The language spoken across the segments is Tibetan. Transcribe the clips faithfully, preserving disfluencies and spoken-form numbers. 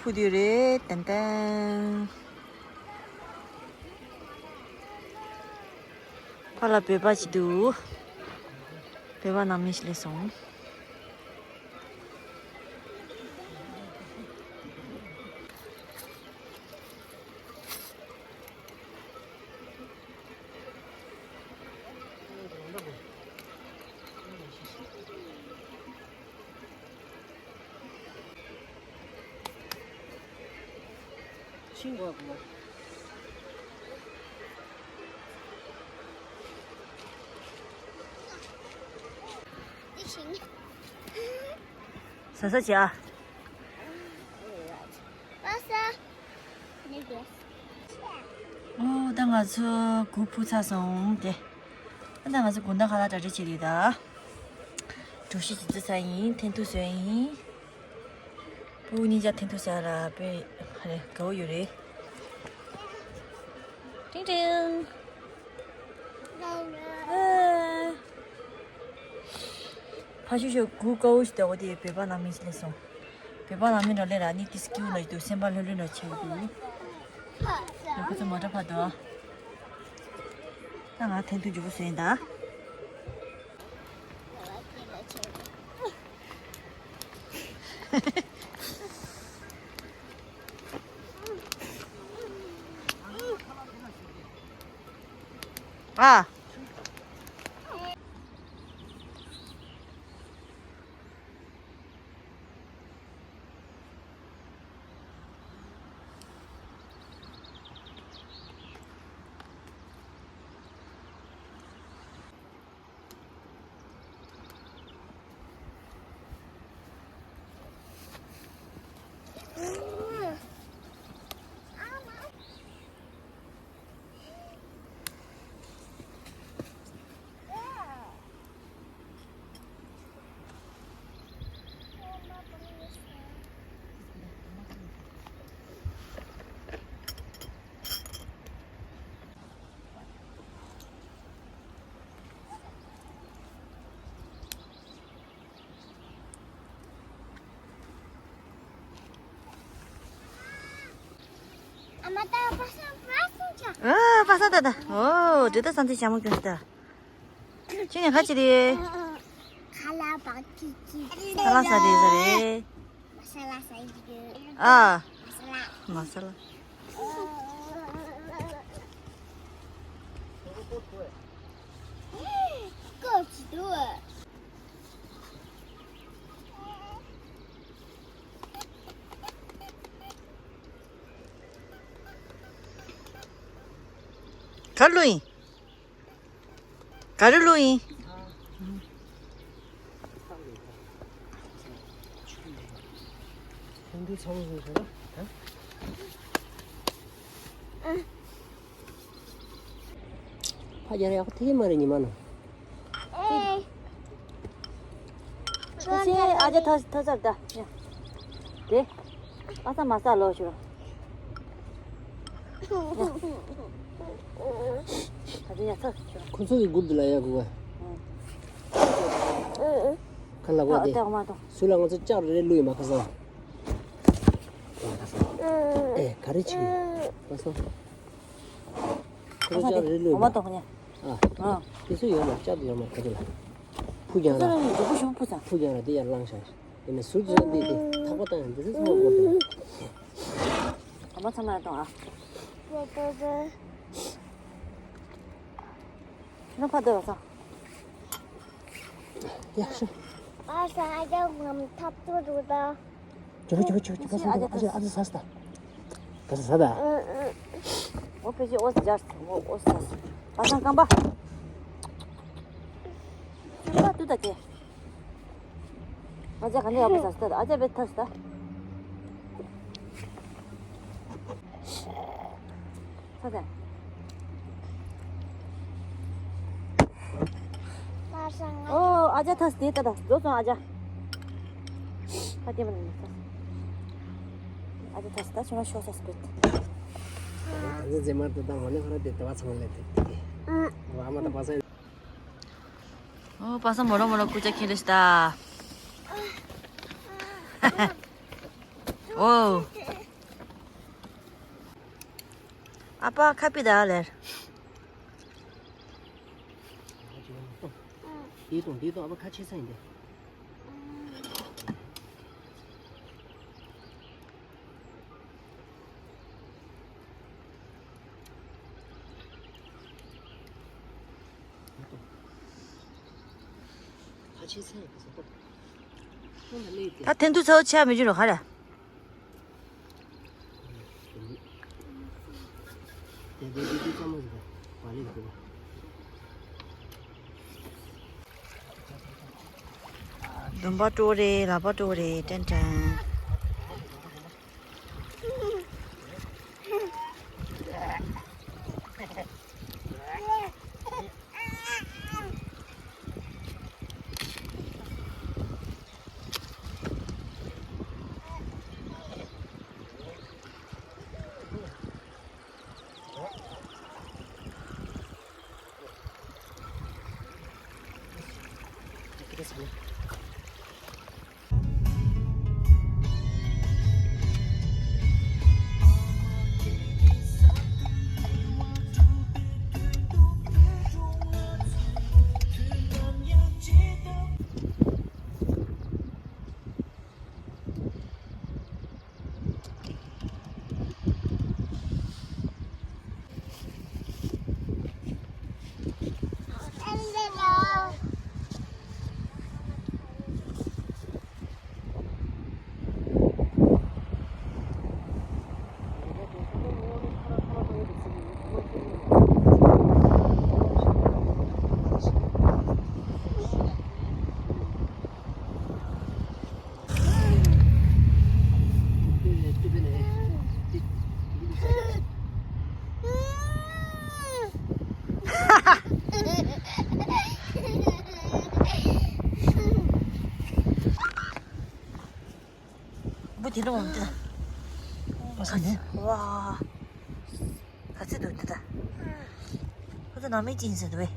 ཁུ་དུས་རེད་ཏན་ཏན། ཕ་ལ་བོད་པ་ཅིག་འདུག་བོད་པ་ནང་མི་ཞིག་སླེབས་སོང་། ཤིང་འགོག་དགོས། ཟ་ས་བྱ། པ་ས། ཨོ་ད་ང་ཚོ་གུ་ཕུ་ཚ་སོང་སྟེ། ཨ་ད་ང་ཚོ་དགོང་དག་ཁ་ལག་གྲ་སྒྲིག་བྱེད་དེ་ད། གྲོ་ཞིབ་ཅིག་བཙལ་ས་ཡིན། འཐེན་ཐུག་བཟོས་ཡིན། ཕྲུ་གུ་གཉིས་ཀ་འཐེན་ཐུག་ཟེར་ལ་དཔེ་ཧ་ལས་དགའ་བོ་ཡོད་རེད། ཀྲིང་ཀྲིང་། ཨ། ཕ་ཤུ་ཤུ་གུ་དཀར་པོ་ཞིག་འདུག་འོ་དེ་བོད་པ་ནང་མི་ཞིག་སླེབས་སོང་། བོད་པ་ནང་མི་འདྲ་ལས་ར་ནི་ཏི་སི་ཀིའུ་ན་འདུག་སེམས་པ་ལྷོད་ལྷོད་འདྲ་བྱེད་ཀྱི་འདུག་ཡ་ཁོ་ཚོ་མ་འདྲ་ཕ་དོ། ད་ང་འཐེན་ཐུག་མགྱོགས་པོ་བཟོས་ཡིན་ད། ཨ། ཨ་མ་ད་པ་སངས་པ་སངས་ཆ། ཨ་པ་སངས་ད་ད། ཨོ་འདི་ད་སངས་ཆ་ཞྭ་མོ་ཀུན་ད། ཁྱེད་ནས་ཁ་ཅི་རེད། ཁ་ལག་པ་ཀི་ཀི། ཁ་ལག་ཟ་རེད་ཟ་རེད། མ་ས་ལ་ཟ་ཡི་གི། ཨ། མ་ས་ལ། མ་ས་ལ། ཀོ་ཅི་དུ། ག་རེ་བླུགས་ཡིན། ག་རེ་བླུགས་ཡིན། ཁོང་ཚོའི་ཚང་མ་བཟོས་ཤག་ད། ཕ་རྒྱལ་ཡག་པོ་ཐེ་གི་མ་རེད་ཉི་མ་ན། ཨེ། ཁྱེད་ཨ་ཅག་ཐ་ཐ་ཚར་ད། དེ། ཨ་ས་མ་ས་ལོ་ཤོར། ད་དེ་ཡ་ཚར་ཤོར། ཁོ་ཚོ་གི་སྒུག་འདི་ལ་ཡ་སྒུག་ག་ཁ་ལ་བ་དེ། ད་མ་ཏོ། སུ་ལ་ང་ཚོ་ལྕགས་རེ་རེ་བླུགས་ཡིན་མ་ཁ་སང་། ཨེ་ག་རེ་བྱེད་ཀྱི་ཡོད། ཁ་སང་། ཁོ་ཚོ་ལྕགས་རེ་རེ་བླུགས་ཡིན་མ། ཨ། དེ་ཚོ་ཡོད་མ་ལྕགས་དེ་ཡོད་མ་ཁ་ཚོ་ལ། ཕུ་རྒྱང་ར། ཕུ་རྒྱང་ར་དེ་ཡར་བླངས་ཤག་དེ་ནས་ཟུར་ཙམ་འདི་དེ་ཐག་པ་བཏང་ཡང་འདི་ཚོ་ཚང་མ་བསྐོར་ཏེ། གོམ་པ་ཚང་མ་གཏོང་ཨ། ཁྱེད་རང་ཕར་སྡོད་རོགས་གྱོང་། ཡག་ཤོས། ཨ་ས་ཨ་ཅག་ངམ་ཐབ་ཚུགས་འདུག་ད། ཅོ་ཅོ་ཅོ་ཅོ་པ་སངས་ཨ་ཅག་ཨ་ཅག་ཨ་ཅག་ཟ་ས་ད། ད་ཟ་ས་ད། ཨོ་ཕེ་ཅི་ཨོ་ཟ་ཟ་ཨོ་ཨོ་ཟ་ཟ། པ་སངས་རྐང་པ། ཅོ་པ་ཏུ་ད་ཅེ། ཨ་ཅག་ག་འདྲ་ཡག་པོ་ཟ་ས་ད་ཨ་ཅག་བེ་ཐ་ས་ད། ཁ་ཟས། ཨོ་ཨ་ཅག་ཐ་སི་དེ་ལྟ་ད་རྫོགས་སོང་ཨ་ཅག་ཁ་བསྟན་པ་ནི་མི་ཚ། ཨ་ཅག་ཐ་སི་ད་ཆུང་མ་ཤོག་ས་སི་པེ། ཨ་ཅག་རྫས་མར་དུ་བཏང་བ་ནི་ཁོ་ར་དེ་ལྟ་བ་ཚང་ལས་དེ། ཨ་མ་ད་པ་སངས། ཨོ་པ་སངས་མོ་རང་མོ་རང་སྐུ་ཅག་ཁྱེར་རེ་ཤི་ད། ཨོ། ཨ་ཕ་ཁ་པི་ད་ལེར། འདི་དང་འདི་དང་ཨ་ཕ་ཁ་ཕྱེ་ས་ཡིན་ཏེ། ད་ཐེན་ཐུག་ཚ་བོ་ཆེ་མི་འཇུ་རོ་ཧ་ར། འདུན་པ་སྤྲོ་རེད། ལག་པ་སྤྲོ་རེད། ཏན་ཏན། བུ་དེ་ལ་འོང་དེ། ཁ་ནས་ཝ། ག་ཚོད་འདུག་འདི་ད། ཁོ་ཚོ་ནང་མི་ཅི་ཡིན་ཟེར་འདུག་བས།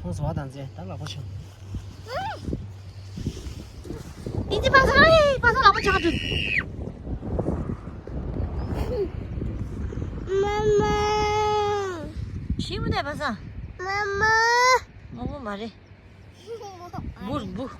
ཐོང་སོང་བ་དང་ཚེ་ད་ལག་པ་ཆག་འདི་ཅི་པ་སངས་ཨེ་པ་སངས་ལག་པ་ཆག་འདུག་མ་མ། ཤི་མི་འདུག་པ་སངས། མ་མ། མོག་མོག་མ་རེད། འབུ་འབུ།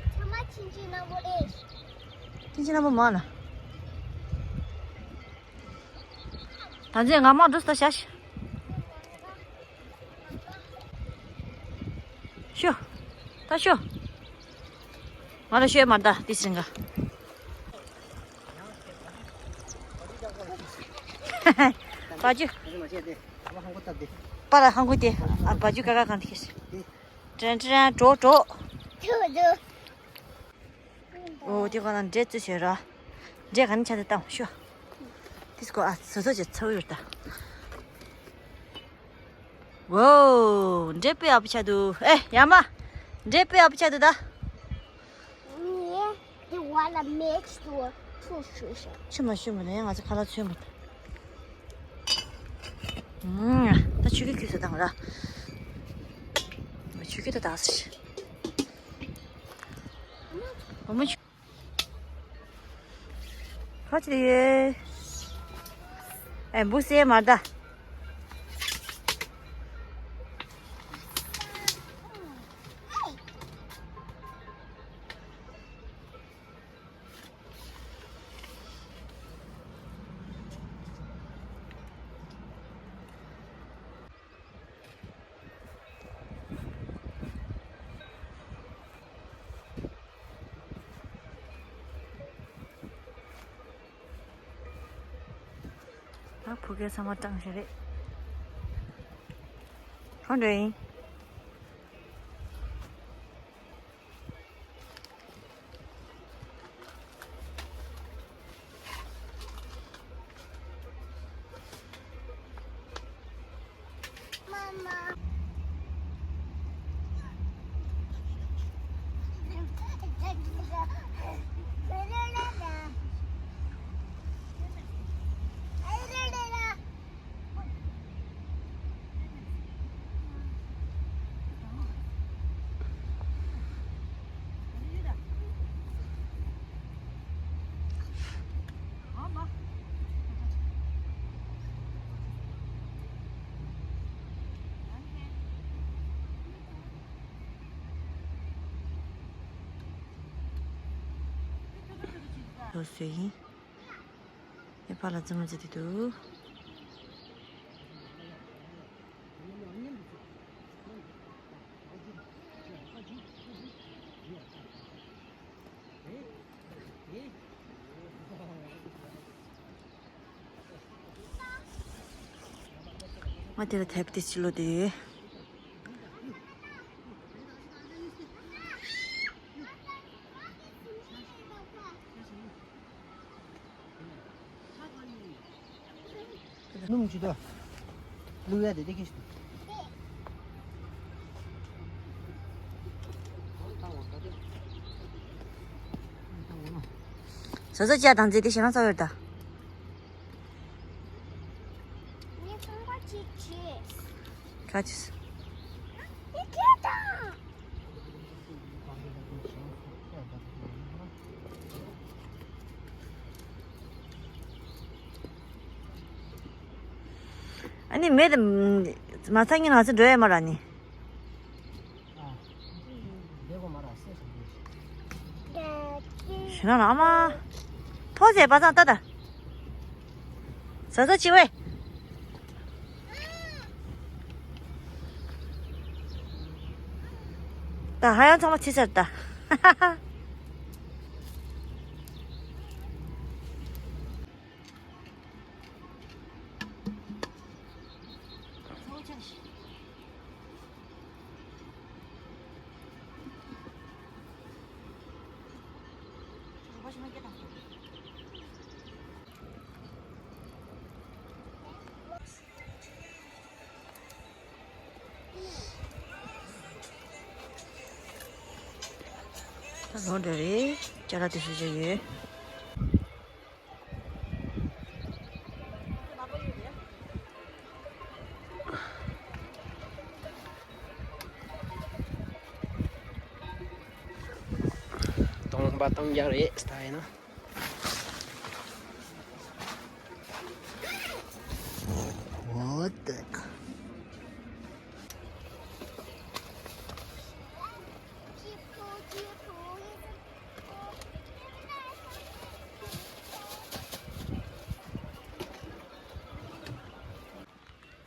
ཚང་མ་ཕྱིན་ཅི་ནང་པོ་རེད། ཕྱིན་ཅི་ནང་པོ་མ་ན། ད་ཚེ་ང་མ་འགྲོ་ས་ཤ་ཤ། ཤོ། ད་ཤོ། ང་ལ་ཤོད་མ་ད་དེ་སྲིང་ག་བ་ཇུ། པ་ལ་ཧང་གོ་དེ། ཨ་བ་ཇུ་ཀ་ཀ་གང་དེ་ཤེས། དྲན་དྲན་འགྲོ་འགྲོ། འོ་དེ་ག་ན་འབྲས་བཙོས་བྱོས་ར། འབྲས་ག་ནས་ཆ་དེ་བཏང་ཤོ། དེ་སྐོ་ཨ་སོ་སོ་ཅེ་ཚ་བོ་ཡོད་ད། ཝོ། འབྲས་དཔེ་ཡག་པོ་ཆགས་འདུག་ཨེ་ཡ་མ། འབྲས་དཔེ་ཡག་པོ་ཆགས་འདུག་ད། They wanna mix the two sushi. ཆུ་མ་ཤོད་མ་ནས་ང་ཚོ་ཁ་ལག་ཚོས་མ་ཐུབ། ད་ཆུ་ཁྱི་ཁྱི་ཟ་དང་ར། ཆུ་ཁྱི་ད་དག་ཟེར། འོ་མ་ཆུ། ཁ་ཅིག་ཡོད། ཨེ་འབུ་སེ་མ་ད། ཕྲུ་གུ་ཚང་མ་སྤྲང་ཞིག་རེད། ཁོང་འགྲོ་ཡིན། ལོ་སོ་ཡིན། ཨེ་ཕ་ལ་ཙི་མ་ཙི་དེ་འདུག་ང་དེ་ལ་དེབ་དེ་ཕྱི་ལོ་དེ། སྣུམ་ཅི་ད། བླུག་ཡ་དེ་དེ་ཁེ་ཤི། ཟ་ཟ་ཅ་དང་རྫས་དེ་ཞེ་ན་ཚ་བར་ད། ཁ་ཅིས། ཨ་ནི་མེད་དེ། མ་ཚང་ངི་ང་ཚོ་འགྲོ་ཡ་མ་ར་ནི། ཞེ་ན་ཨ་མ། ཕོ་ཟེ་པ་ཚང་ཏ་ཏ། ཟ་ཟ་ཅི་ཝེ། ད་ཧ་ཡང་ཚང་མ་ཕྱི་ཚར་ད། ད་ལོ་འདྲ་རེད། ཅ་ལག་དེ་ཚོ་ཅིག་ཡོད། སྟོང་པ་སྟོང་རྐྱང་རེད་ད་ཡིན་ན། What the?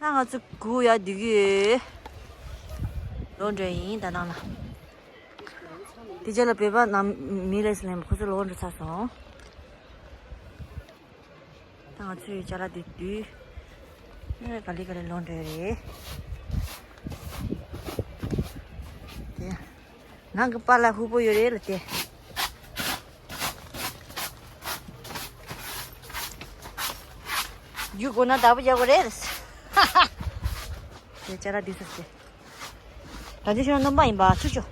ད་ང་ཚོ་གུ་ཡ་འདི་གི་ལོ་འདྲ་ཡིན་ད་ནང་ལ། དེ་རྗེས་ལ་བོད་པ་ནང་མི་ལས་ལེན་ཁོ་ཚོ་ལོ་འདྲ་ཚར་སོང་། ད་ང་ཚོའི་ཅ་ལག་འདི་བསྡུས། ཨེ་ག་ལེ་ག་ལེ་ལོ་འདྲ་རེད། དེ། ནང་གི་པཱ་ལགས་ཧུ་པོ་ཡོད་རེད་ལ་དེ། རྒྱུ་དགོས་ན་བདག་པོ་རྒྱག་དགོས་རེད། དེ་ཅ་ལག་འདི་ཚོ་དེ། ད་ཅི་ཤོད་ན་སྣུམ་པ་ཡིན་པ་ཆུ་ཆུ།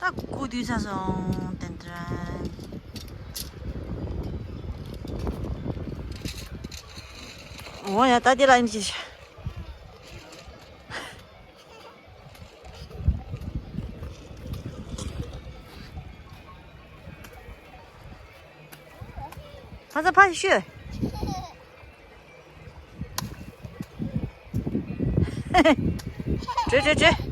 ད་སྐུ་དུས་ཚ་སོང་ཏན་ཏན། འོ་ཡ་ད་དེ་ལ་ཡིན་ཅི། ཕ་ཚ་ཕ་ཤོད། བྲོས་བྲོས་བྲོས།